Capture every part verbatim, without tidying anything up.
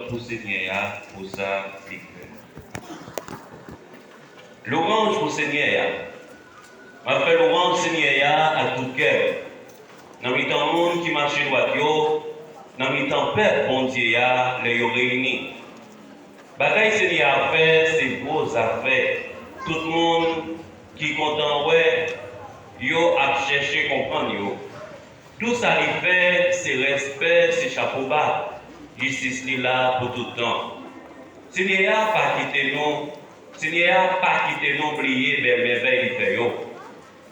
Pou Senyè a, pou sa li fè. Lwanj pou Senyè a. M ap fè lwanj Senyè a ak tout kè m. Nan mitan moun ki mache dwat yo, nan mitan pèp Bondye a, lè yo reyini. Bagay Senyè a fè, se gwo zafè. Tout moun ki kontan wè, yo ap chèche konprann yo. Tou sa li fè, se respè, se chapo ba. Jistis li la pou tout tan. Senyè a pa kite nou, Senyè a pa kite nou bliye bèl mèvèy li fè yo.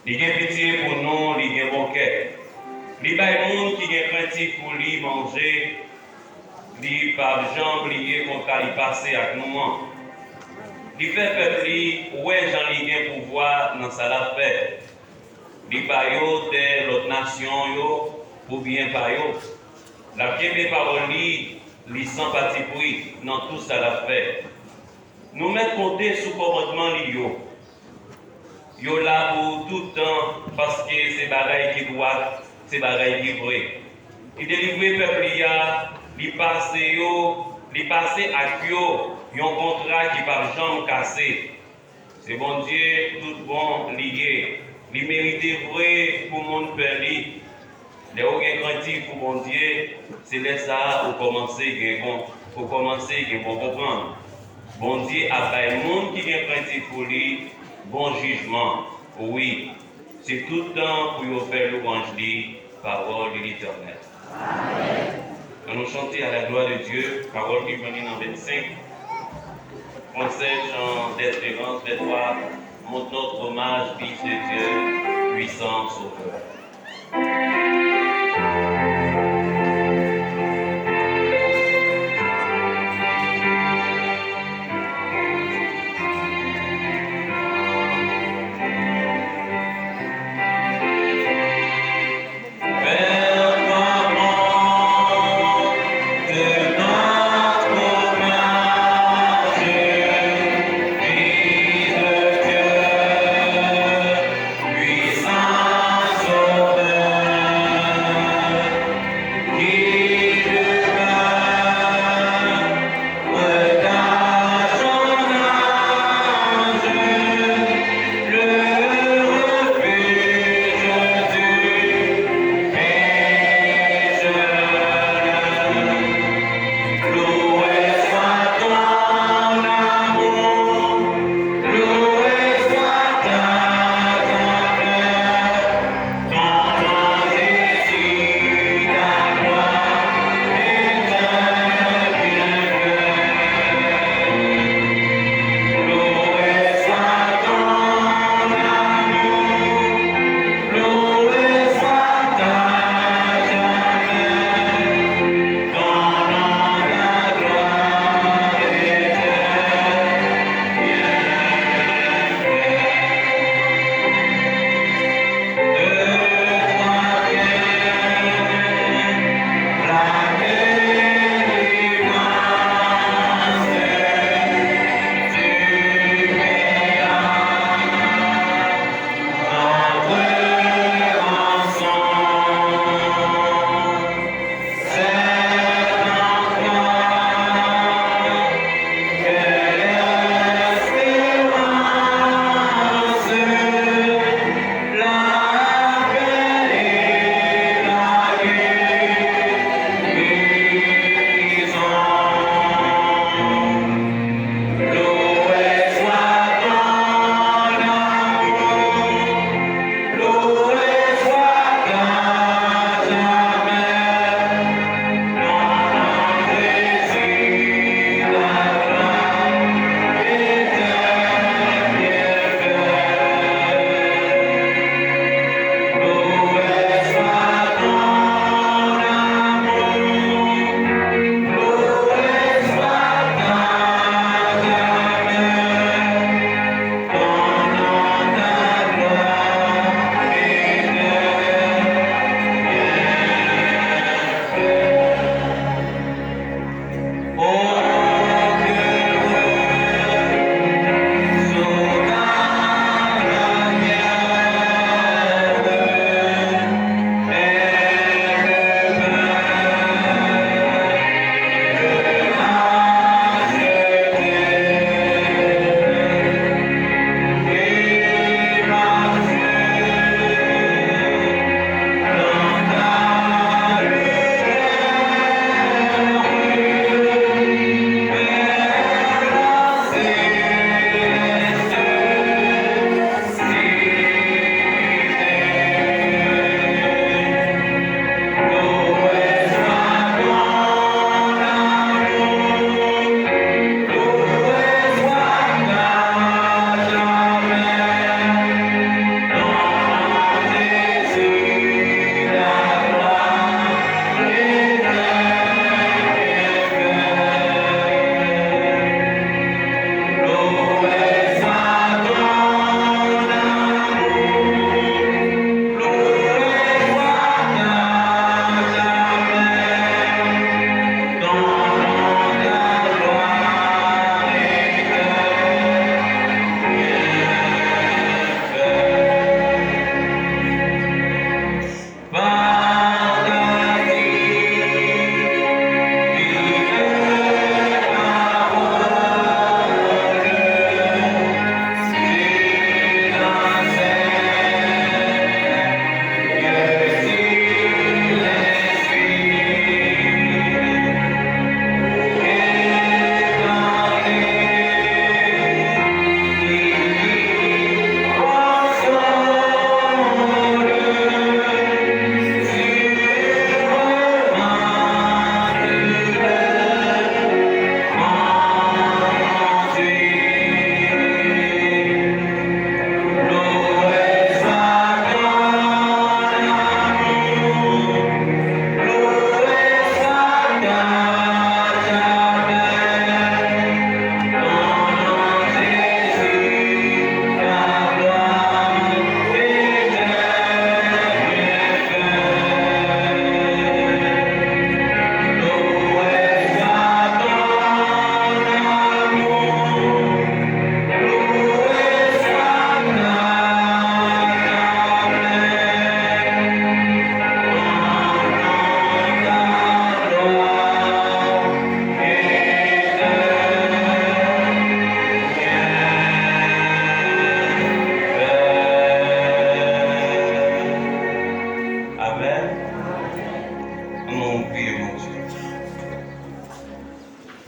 Li gen pitye pou nou, li gen bon kè. Li bay moun ki gen krentif pou li manje, li p ap janm bliye kontra li pase ak nou an. Li fè pèp li wè jan li gen pouvwa nan sa l ap fè. Li ba yo tè lòt nasyon yo pou byen pa yo. L ap kenbe pawòl li, li san patipri nan tou sa l ap fè. Nou mèt konte sou kòmandman li yo. Yo la pou tout tan, paske se bagay ki dwat, se bagay ki vre. Li delivre pèp li a, li pase yo, li pase ak yo yon kontra ki p ap janm kase. Se Bondye tout bon li ye. Li merite vre pou moun pè li. Lè ou gen krentif pou Bondye, se lè sa a ou kòmanse gen bon, ou kòmanse gen bon konprann. Bondye ap bay moun ki gen krentif pou li bon jijman. Wi, se tout tan pou yo fè lwanj li, pawòl de Letènèl. An nou chante à la gloire de Dieu, pawòl ki jwenn li nan vennsenk, Français Jean d'Espérance, verset trois, montre notre hommage, Fils de Dieu, puissant Sauveur.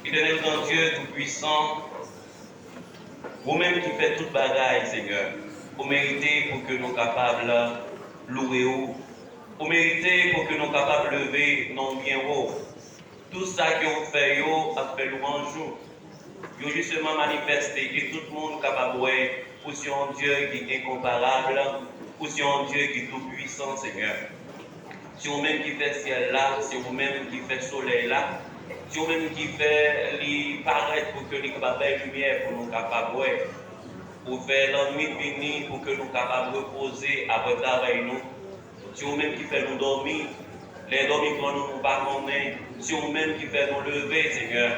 Etènèl Gran Dye Toupuisan, ou menm ki fè tout bagay, Senyè, ou merite pou ke nou kapab louwe ou. Ou merite pou ke nou kapab leve non w byen wo. Tout sa ke w fè yo ap fè lwanj ou. Yo jisteman manifeste ke tout moun kapab wè ou se yon Dye ki enkonparab, ou se yon Dye ki toupuisan, Senyè. Se ou menm ki fè syèl la, se ou menm ki fè solèy la, se ou menm ki fè li parèt pou ke li kapab bay limyè pou nou kapab wè. Ou fè lannwit vini pou ke nou kapab repoze apre travay nou. Se ou menm ki fè nou dòmi. Lè dòmi pran nou, nou pa konnen. Se ou menm ki fè nou leve, Senyè.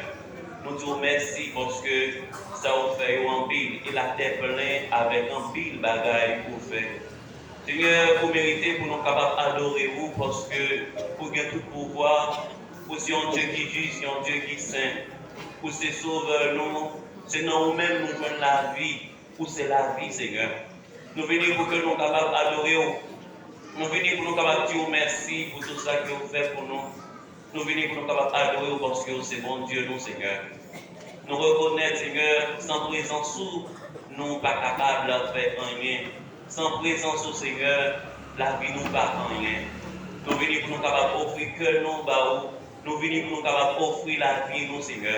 Nou di w mèsi paske sa ou fè yo anpil e latè plen avèk anpil bagay ou fè. Senyè, ou merite pou nou kapab adore ou paske ou gen tout pouvwa. Ou se yon Dye ki jis, yon Dye ki sen. Ou se Sovè nou. Se nan ou menm nou jwenn lavi. Ou se lavi, Senyè. Nou vini pou ke nou kapab adore w. Nou vini pou nou kapab di w mèsi pou tout sa ke w fè pou nou. Nou vini pou nou kapab adore w paske w se Bondye nou, Senyè. Nou rekonèt, Senyè, san prezans ou, nou pa kapab fè anyen. San prezans ou, Senyè, lavi nou pa anyen. Nou vini pou nou kapab ofri kè nou ba ou. Nou vini pou nou kapab ofri lavi nou, Senyè.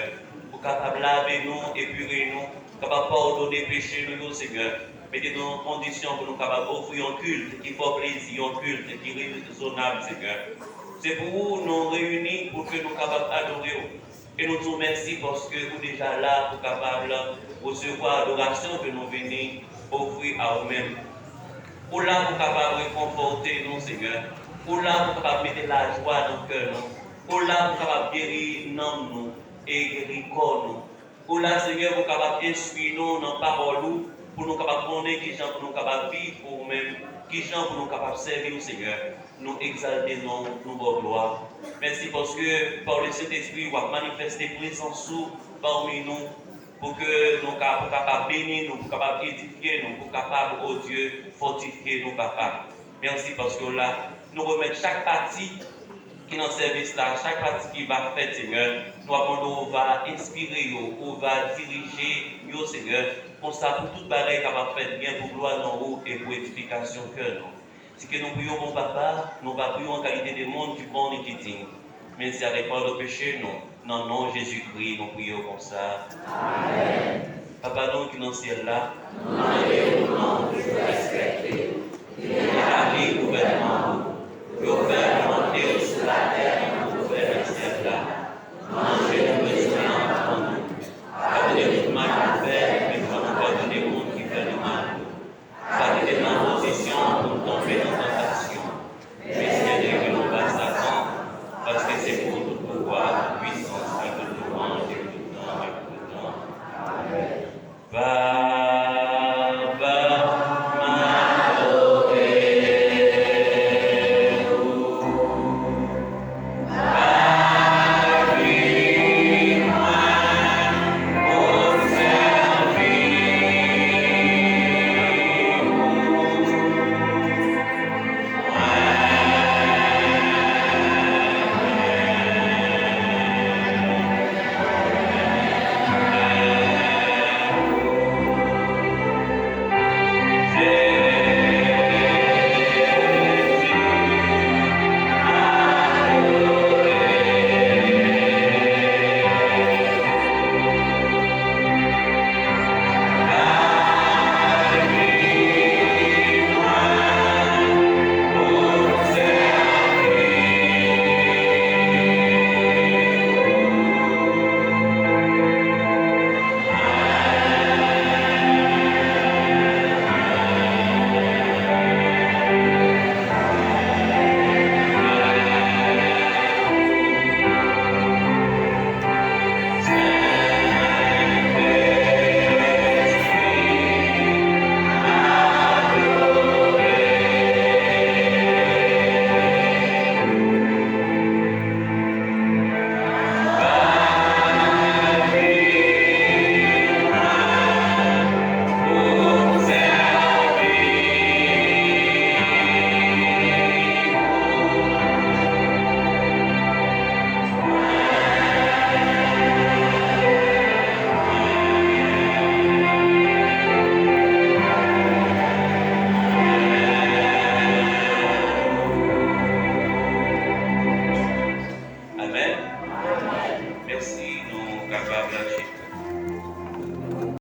Pou kapab lave nou, epire nou, kapab padone peche nou yo, Senyè. Mete nou nan kondisyon pou nou kapab ofri yon kilt ki fè w plezi, yon kilt ki rezonab, Senyè. Se pou ou nou reyini pou ke nou kapab adore w. E nou di w mèsi paske ou deja la pou kapab resevwa adorasyon ke nou vini ofri a ou menm. Ou la pou kapab rekonfòte nou, Senyè. Ou la pou kapab mete lajwa nan kè nou. Ou la pou kapab geri nanm nou e geri kò nou. Ou la, Senyè, pou kapab enstwi nou nan pawòl ou, pou nou kapab konnen kijan pou nou kapab viv pou ou menm, kijan pou nou kapab sèvi w, Senyè. Nou egzalte non w, nou ba w glwa. Mèsi paske pa w Lesentespri w ap manifeste prezans ou pami nou, pou ke nou ka, pou kapab beni nou, pou kapab edifye nou, pou kapab, o Dye, fòtifye nou, Papa. Mèsi paske w la. Nou remèt chak pati ki nan sèvis la, chak pati ki va fèt, Senyè, nou ap mande w va enspire yo, ou va dirije yo, Senyè. Konsa, pou tout bagay kapab fèt byen pou glwa non ou e pou edifikasyon kè nou. Si ke nou priye w, bon Papa, nou pa priye w an kalite de moun ki bon e ki diy, men se avèk padon peche nou. Nan non Jezikri, nou priye w konsa. Amèn. Papa nou ki nan syèl la, nou mande pou non w toujou respekte. Vini lavi gouvènman ou. Pou yo fè volonte w sou latè tankou yo fè nan syèl la. Manje nou bezwen an ban nou. Padone tout mal nou fè, menm jan nou padone moun ki fè nou mal. Pa kite n nan pozisyon pou n tonbe nan tantasyon, men Senyè, delivre nou ba Satan, paske se pou ou tout pouvwa, tout pwisans, ak tout lwanj, e pou tout tan, e pou tout tan. Amèn. Papa, m adore. ap mache.